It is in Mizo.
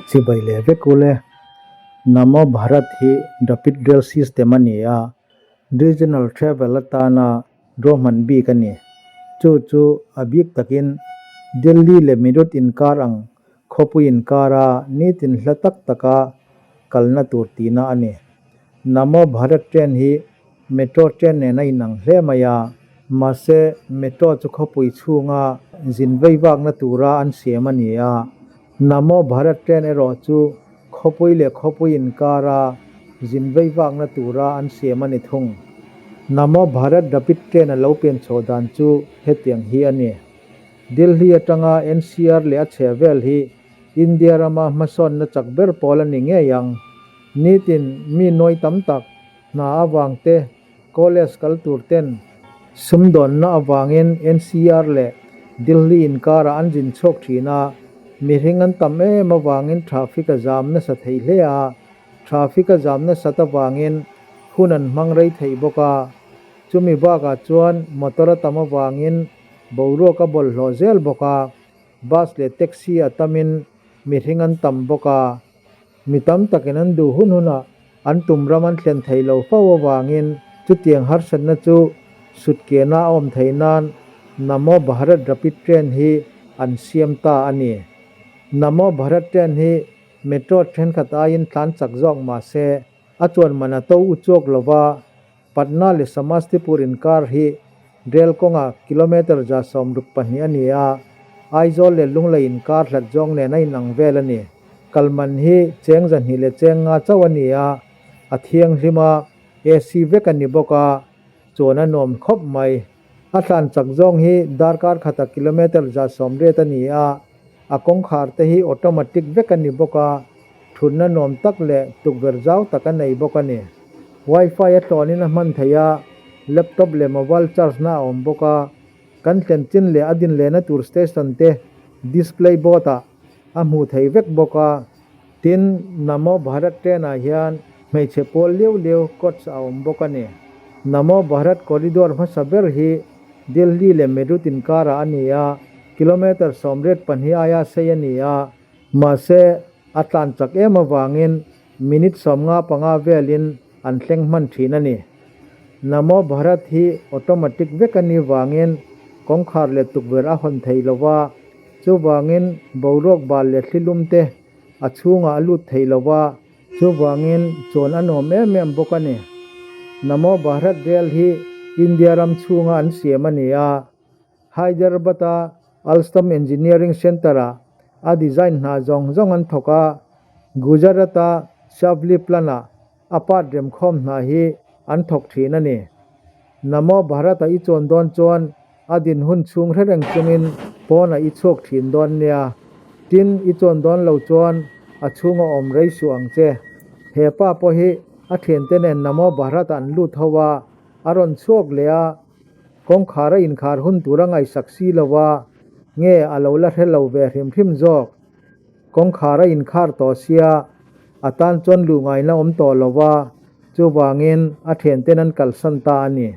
Chibai leh vek ule. Namo Bharat hi Rapid Rail System a ni a, Regional Travel atana ruahman bik a ni. Chu chu a bik takin Delhi leh Meerut inkar ang khawpui inkara nitin hla tak taka kalna tur tihna a ni. Namo Bharat train hi Metro train nen a inang hle mai a, mahse Metro chu khawpui chhunga zin vei vakna tura an siam a ni a, Namo Bharat train erawh chu khawpui leh khawpui inkara zin vei vakna tura an siam a ni thung. Namo Bharat Rapid train a lo pian chhoh dan chu hetiang hi a ni. Delhi atanga NCR leh a chheh vel hi India rama hmasawnna chak ber pawl a ni ngei ang. Nitin mi nawi tam tak Hna avang te, college kal tur ten sumdawnna avangin NCR leh Delhi inkarah an zin chhuak thin a, mihring an tam em avangin traffic a zam nasa thei hle a, traffic a zam nasat avangin hun an hmang rei thei bawk a, chumi bakah chuan motor a tam avangin boruak a bawlhhlawh zel bawk a, bus leh taxi a tamin mihring an tam bawk a. Mi tam takin an duh hun hunah an tum ram an thlen thei lo fo avangin chutiang harsatna chu sutkehna a awm theih nan Namo Bharat Rapid Train hi an siam ta a ni. Namo Bharat Train hi metro thenkhat aiin tlan chak zawk mah se a chuan man a to u chawk lo va, Patna leh Samastipur inkar hi rel kawngah kilometre 62 a ni a, Aizawl leh Lunglei inkar hlat zawng nen a inang vel a ni. Kal man hi cheng 205 chauh a ni a, a thianghlim a, AC vek a ni bawk a, chuan a nuam khawp mai. A thlan chak zawng hi darkar khata kilometre 180 a ni a, a kawngkhar te hi automatic vek a ni bawk a, thutna nuam tak leh tukverh zau tak a nei bawk a ni. Wi-Fi a tlawnin a hman theih a, laptop leh mobile charge na a awm bawk a, kan thlen chin leh a din lehna tur station te display board ah a hmuh theih vek bawk a. Tin, Namo Bharat train ah hian hmeichhe pawl liau liau coach a awm bawk a ni. Namo Bharat corridor hmasa ber hi Delhi leh Meerut inkarah a ni a, kilometre 82 aia sei a ni a, mahse a tlan chak em avangin minute 55 velin an thleng hman thin a ni. Namo Bharat hi automatic vek a nih vangin kawngkhar leh tukverh a hawn thei lo va, chuvangin boruak bal leh thli lum te a chhungah a lut thei lo va, chuvangin chawn a nuam em em bawk a ni. Namo Bharat Rail hi India ram chhunga an siam a ni a, Hyderabad-a Alstom Engineering Centre-ah a design hna zawng zawng an thawk a, Gujarat-a Savli Plant-ah a part remkhawm hna hi an thawk thin a ni. Namo Bharat-a i chuan dawn chuan a din hun chhung hre reng chungin pawnah i chhuak thin dawn nia. Tin, i chuan dawn lo chuan a chhunga awm rei suh ang che. He pa pawh hi a thiante nen Namo Bharat-ah an lut ho a, a rawn chhuak leh a, Kawngkhar a inkhar hun tur a ngaihsak si lo a, nge a lo la hre lo ve hrim hrim zawk. Kawngkhar a inkhar tawh sia, a tan chuan luh ngaihna awm tawh lo va, chuvangin a thianten an kalsan ta a ni.